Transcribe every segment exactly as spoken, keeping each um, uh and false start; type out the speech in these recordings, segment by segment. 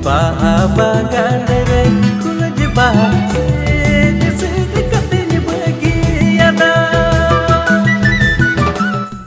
ᱵᱟᱦᱟ ᱵᱟᱜᱟᱱ ᱨᱮ ᱠᱩᱞᱡ ᱵᱟᱦᱟ ᱥᱮᱫ ᱥᱮᱫ ᱠᱟᱛᱮᱧ ᱵᱟᱹᱜᱤᱭᱟᱫᱟ᱾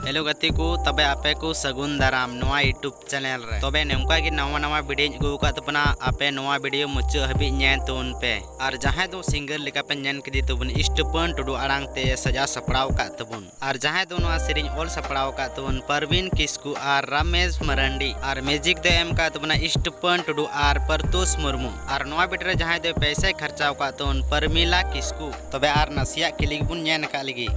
ᱦᱮᱞᱳ ᱜᱟᱛᱮ ᱠᱚ, ᱛᱚᱵᱮ ᱟᱯᱮ ᱠᱚ ᱥᱟᱹᱜᱩᱱ ᱫᱟᱨᱟᱢ ᱱᱚᱣᱟ YouTube ᱪᱮᱱᱮᱞ ᱨᱮ᱾ ᱛᱚᱵᱮ ᱱᱚᱝᱠᱟ ᱜᱮ ᱱᱟᱣᱟ ᱱᱟᱣᱟ ᱵᱷᱤᱰᱤᱭᱳᱧ ᱟᱹᱜᱩ ᱟᱠᱟᱫ ᱛᱟᱵᱚᱱᱟ, ᱟᱯᱮ ᱱᱚᱣᱟ ᱵᱷᱤᱰᱤᱭᱳ ᱢᱩᱪᱟᱹᱫ ᱦᱟᱹᱵᱤᱡ ᱧᱮᱞ ᱛᱟᱵᱚᱱ ᱯᱮ᱾ ᱟᱨ ᱡᱟᱦᱟᱸᱭ ᱫᱚ ᱥᱤᱝᱜᱟᱨ ᱞᱮᱠᱟ ᱯᱮ ᱧᱮᱞ ᱠᱮᱫᱮ ᱛᱟᱵᱚᱱ ᱤᱥᱴᱯᱟᱹᱱ ᱴᱩᱰᱩ ᱟᱲᱟᱝ ᱛᱮ ᱥᱟᱡᱟᱣ ᱥᱟᱯᱲᱟᱣ ᱟᱠᱟᱫ ᱛᱟᱵᱚᱱ, ᱟᱨ ᱡᱟᱦᱟᱸᱭ ᱫᱚ ᱱᱚᱣᱟ ᱥᱮᱨᱮᱧ ᱚᱞ ᱥᱟᱯᱲᱟᱣ ᱟᱠᱟᱫ ᱛᱟᱵᱚᱱ ᱯᱟᱨᱵᱤᱱ ᱠᱤᱥᱠᱩ ᱟᱨ ᱨᱟᱢᱮᱥ ᱢᱟᱨᱟᱱᱰᱤ, ᱟᱨ ᱢᱤᱭᱩᱡᱤᱠ ᱫᱚ ᱮᱢ ᱟᱠᱟᱫ ᱛᱟᱵᱚᱱᱟ ᱤᱥᱴᱯᱟᱹᱱ ᱴᱩᱰᱩ ᱟᱨ ᱯᱟᱨᱛᱩᱥ ᱢᱩᱨᱢᱩ, ᱟᱨ ᱱᱚᱣᱟ ᱵᱷᱤᱰᱤᱭᱳ ᱨᱮ ᱡᱟᱦᱟᱸᱭ ᱫᱚ ᱯᱚᱭᱥᱟᱭ ᱠᱷᱚᱨᱪᱟᱣ ᱟᱠᱟᱫ ᱛᱟᱵᱚᱱ ᱯᱟᱨᱢᱤᱞᱟ ᱠᱤᱥᱠᱩ᱾ ᱛᱚᱵᱮ ᱟᱨ ᱱᱟᱥᱮᱭᱟᱜ ᱠᱷᱤᱞᱤ ᱜᱮᱵᱚᱱ ᱧᱮᱞ ᱟᱠᱟᱫ ᱞᱮᱜᱮ᱾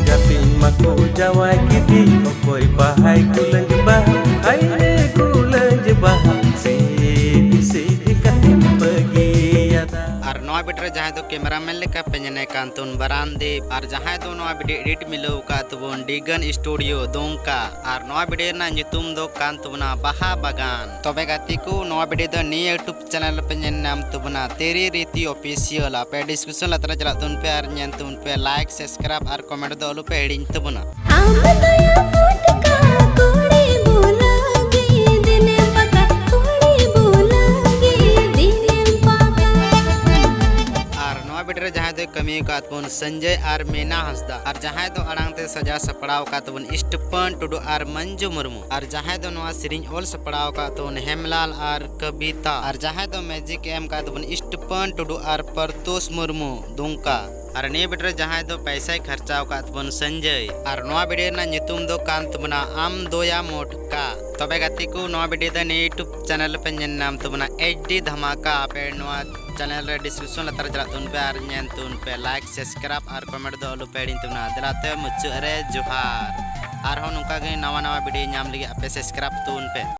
ᱜᱟᱛᱮᱧ ᱢᱟᱠᱚ ᱡᱟᱶᱟᱭ ᱠᱮᱫᱮ, ᱚᱠᱚᱭ ᱵᱟᱦᱟᱭ ᱠᱩᱞᱟᱹᱧ ᱵᱟᱦᱟ, ᱦᱟᱭ ᱨᱮ ᱠᱩᱞᱟᱹᱧ ᱵᱟᱦᱟ, ᱥᱤᱫ ᱥᱤᱫ ᱠᱟᱛᱮᱢ ᱵᱟᱹᱜᱤᱭᱟᱫᱟ᱾ ᱟᱨ ᱱᱚᱣᱟ ᱵᱷᱤᱰᱤᱭᱳ ᱨᱮ ᱡᱟᱦᱟᱸᱭ ᱫᱚ ᱠᱮᱢᱮᱨᱟᱢᱮᱱ ᱞᱮᱠᱟ ᱯᱮ ᱧᱮᱞᱮ ᱠᱟᱱ ᱛᱟᱵᱚᱱ ᱵᱟᱨᱟᱱᱫᱤᱯ, ᱟᱨ ᱡᱟᱦᱟᱸᱭ ᱫᱚ ᱱᱚᱣᱟ ᱵᱷᱤᱰᱤᱭᱳ ᱮᱰᱤᱴ ᱢᱤᱞᱟᱹᱣ ᱟᱠᱟᱫ ᱛᱟᱵᱚᱱ ᱰᱤᱜᱟᱱ ᱥᱴᱩᱰᱤᱭᱳ ᱫᱩᱢᱠᱟ, ᱟᱨ ᱱᱚᱣᱟ ᱵᱷᱤᱰᱤᱭᱳ ᱨᱮᱱᱟᱜ ᱧᱩᱛᱩᱢ ᱫᱚ ᱠᱟᱱ ᱛᱟᱵᱚᱱᱟ ᱵᱟᱦᱟ ᱵᱟᱜᱟᱱ᱾ ᱛᱚᱵᱮ ᱜᱟᱛᱮ ᱠᱚ, ᱱᱚᱣᱟ ᱵᱷᱤᱰᱤᱭᱳ ᱫᱚ ᱱᱤᱭᱟᱹ YouTube ᱪᱮᱱᱮᱞ ᱨᱮᱯᱮ ᱧᱮᱞ ᱧᱟᱢ ᱛᱟᱵᱚᱱᱟ, ᱛᱮᱨᱤ ᱨᱤᱛᱤ ᱚᱯᱷᱤᱥᱤᱭᱟᱞ᱾ ᱟᱯᱮ ᱰᱤᱥᱠᱨᱤᱯᱥᱚᱱ ᱞᱟᱛᱟᱨ ᱨᱮ ᱪᱟᱞᱟᱜ ᱛᱟᱵᱚᱱ ᱯᱮ ᱟᱨ ᱧᱮᱞ ᱛᱟᱵᱚᱱ ᱯᱮ, ᱞᱟᱭᱤᱠ, ᱥᱟᱵᱥᱠᱨᱟᱭᱤᱵ ᱟᱨ ᱠᱚᱢᱮᱱᱴ ᱫᱚ ᱟᱞᱚ ᱯᱮ ᱦᱤᱲᱤᱧ ᱛᱟᱵᱚᱱᱟ᱾ ᱟᱢ ᱫᱚᱭᱟ ᱯᱚᱴᱠᱟ ᱠᱩᱲᱤ ᱵᱩᱞᱟᱹᱣ ᱜᱮ, ᱫᱤᱱᱮᱢ ᱯᱟᱠᱟ ᱠᱩᱲᱤ ᱵᱩᱞᱟᱹᱣ ᱜᱮ, ᱫᱤᱱᱮᱢ ᱯᱟᱠᱟ᱾ ᱟᱨ ᱱᱚᱣᱟ ᱵᱷᱤᱰᱤᱭᱳ ᱨᱮ ᱡᱟᱦᱟᱸᱭ ᱫᱚᱭ ᱠᱟᱹᱢᱤ ᱟᱠᱟᱫ ᱵᱚᱱ ᱥᱚᱧᱡᱚᱭ ᱟᱨ ᱢᱤᱱᱟ ᱦᱟᱸᱥᱫᱟ, ᱟᱨ ᱡᱟᱦᱟᱸᱭ ᱫᱚ ᱟᱲᱟᱝ ᱛᱮ ᱥᱟᱡᱟᱣ ᱥᱟᱯᱲᱟᱣ ᱟᱠᱟᱫ ᱛᱟᱵᱚᱱ ᱤᱥᱴᱯᱟᱹᱱ ᱴᱩᱰᱩ ᱟᱨ ᱢᱚᱧᱡᱩ ᱢᱩᱨᱢᱩ, ᱟᱨ ᱡᱟᱦᱟᱸᱭ ᱫᱚ ᱱᱚᱣᱟ ᱥᱮᱨᱮᱧ ᱚᱞ ᱥᱟᱯᱲᱟᱣ ᱟᱠᱟᱫ ᱛᱟᱵᱚᱱ ᱦᱮᱢᱞᱟᱞ ᱟᱨ ᱠᱚᱵᱤᱛᱟ, ᱟᱨ ᱡᱟᱦᱟᱸᱭ ᱫᱚ ᱢᱤᱭᱩᱡᱤᱠ ᱮ ᱮᱢ ᱟᱠᱟᱫ ᱛᱟᱵᱚᱱ ᱤᱥᱴᱯᱟᱹᱱ ᱴᱩᱰᱩ ᱟᱨ ᱯᱟᱨᱛᱩᱥ ᱢᱩᱨᱢᱩ ᱫᱩᱢᱠᱟ, ᱟᱨ ᱱᱤᱭᱟᱹ ᱵᱷᱤᱰᱤᱭᱳ ᱨᱮ ᱡᱟᱦᱟᱸᱭ ᱫᱚ ᱯᱚᱭᱥᱟᱭ ᱠᱷᱚᱨᱪᱟᱣ ᱟᱠᱟᱫ ᱛᱟᱵᱚᱱ ᱥᱚᱧᱡᱚᱭ, ᱟᱨ ᱱᱚᱣᱟ ᱵᱷᱤᱰᱤᱭᱳ ᱨᱮᱱᱟᱜ ᱧᱩᱛᱩᱢ ᱫᱚ ᱠᱟᱱ ᱛᱟᱵᱚᱱᱟ ᱟᱢ ᱫᱚᱭᱟ ᱢᱚᱴᱠᱟ᱾ ᱛᱚᱵᱮ ᱜᱟᱛᱮ ᱠᱚ, ᱱᱚᱣᱟ ᱵᱷᱤᱰᱤᱭᱳ ᱫᱚ ᱱᱤᱭᱟᱹ YouTube ᱪᱮᱱᱮᱞ ᱨᱮᱯᱮ ᱧᱮᱞ ᱧᱟᱢ ᱛᱟᱵᱚᱱᱟ ᱮᱭᱤᱪ ᱰᱤ ᱫᱷᱟᱢᱟᱠᱟ᱾ ᱟᱯᱮ ᱱᱚᱣᱟ ᱪᱮᱱᱮᱞ ᱨᱮ ᱰᱤᱥᱠᱨᱤᱯᱥᱚᱱ ᱞᱟᱛᱟᱨ ᱨᱮ ᱪᱟᱞᱟᱜ ᱛᱟᱵᱚᱱ ᱯᱮ ᱟᱨ ᱧᱮᱞ ᱛᱟᱵᱚᱱ ᱯᱮ, ᱞᱟᱭᱤᱠ, ᱥᱟᱵᱥᱠᱨᱟᱭᱤᱵ ᱟᱨ ᱠᱚᱢᱮᱱᱴ ᱫᱚ ᱟᱞᱚ ᱯᱮ ᱦᱤᱲᱤᱧ ᱛᱟᱵᱚᱱᱟ᱾ ᱫᱮᱞᱟᱛᱮ ᱢᱩᱪᱟᱹᱫ ᱨᱮ ᱡᱚᱦᱟᱨ᱾ ᱟᱨᱦᱚᱸ ᱱᱚᱝᱠᱟ ᱜᱮ ᱱᱟᱣᱟ ᱱᱟᱣᱟ ᱵᱷᱤᱰᱤᱭᱳ ᱧᱟᱢ ᱞᱟᱹᱜᱤᱫ ᱟᱯᱮ ᱥᱟᱵᱥᱠᱨᱟᱭᱤᱵ ᱛᱟᱵᱚᱱ ᱯᱮ᱾